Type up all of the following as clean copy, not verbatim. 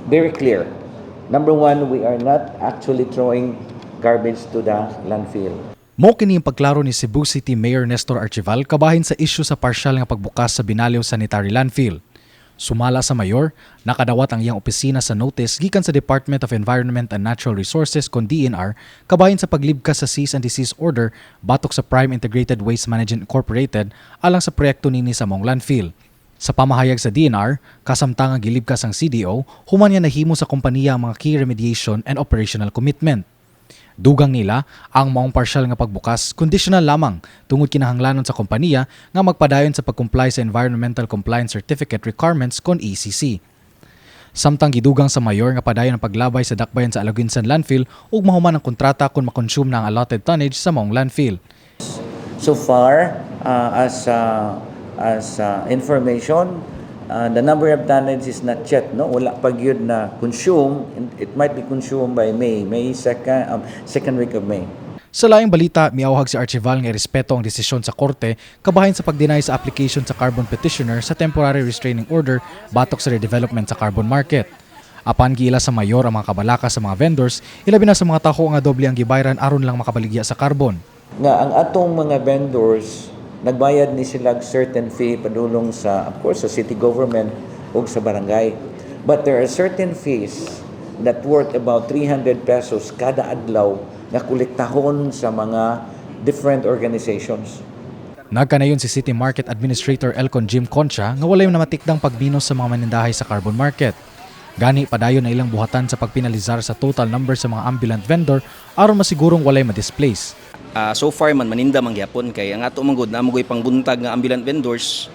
Very clear. Number one, we are not actually throwing garbage to the landfill. Mao kini ang pagklaro ni Cebu City Mayor Nestor Archival kabahin sa isyu sa partial nga pagbukas sa Binaliw Sanitary Landfill. Sumala sa mayor, nakadawat ang iyang opisina sa notice gikan sa Department of Environment and Natural Resources kon DENR kabahin sa paglibkas sa cease and desist order batok sa Prime Integrated Waste Management Incorporated alang sa proyekto nini sa maong landfill. Sa pamahayag sa DENR, kasamtang ang gilibkas ang CDO, human niya nahimo sa kompanya ang mga key remediation and operational commitment. Dugang nila, ang maong partial nga pagbukas conditional lamang tungod kinahanglanon sa kompanya nga magpadayon sa pag-comply sa Environmental Compliance Certificate Requirements kon ECC. Samtang gidugang sa mayor nga padayon ang paglabay sa dakbayan sa Aloguinsan Landfill ug mahuman ang kontrata kung makonsume na ang allotted tonnage sa maong landfill. So far, as information, the number of tonnage is not yet, no? Wala pa gyud na consume. It might be consumed by May, May second, second week of May. Sa laing balita, miawhag si Archival nga irespeto ang desisyon sa korte kabahin sa pag-deny sa application sa carbon petitioner sa temporary restraining order batok sa redevelopment sa carbon market. Apan giila sa mayor ang mga kabalaka sa mga vendors, ilabi na sa mga taho nga doble ang gibayran aron lang makabaligya sa carbon. Nga ang atong mga vendors nagbayad ni sila og certain fee padulong sa, of course, sa city government ug sa barangay, but there are certain fees that worth about 300 pesos kada adlaw nga kolektahon sa mga different organizations. Nagkanayon si City Market Administrator Elcon Jim Concha nga walay namatikdang pagminos sa mga manindahay sa carbon market. Gani padayon na ilang buhatan sa pagpinalizar sa total number sa mga ambulant vendor aron masigurong walay ma-displace. So far man maninda man gyapon kay ang ato man gud naa mo'y pangbuntag nga ambulant vendors,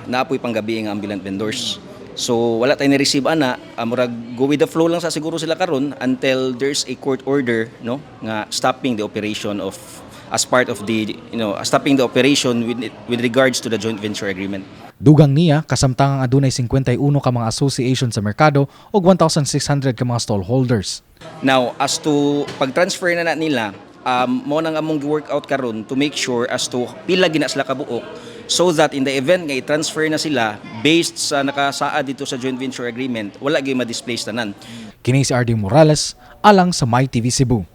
naa poy panggabi nga ambulant vendors. So wala tay ni-receive ana, murag go with the flow lang sa siguro sila karon until there's a court order, no, nga stopping the operation of as part of the stopping the operation with regards to the joint venture agreement. Dugang niya, kasamtangang adunay 51 ka mga association sa merkado ug 1,600 ka mga stallholders. Now, as to pag-transfer na na nila, mo nang among gi-work out karon to make sure as to pila gina sila kabuok so that in the event nga i-transfer na sila based sa nakasaad dito sa joint venture agreement, wala gyud ma-displace tanan. Kini si RD Morales, alang sa My TV Cebu.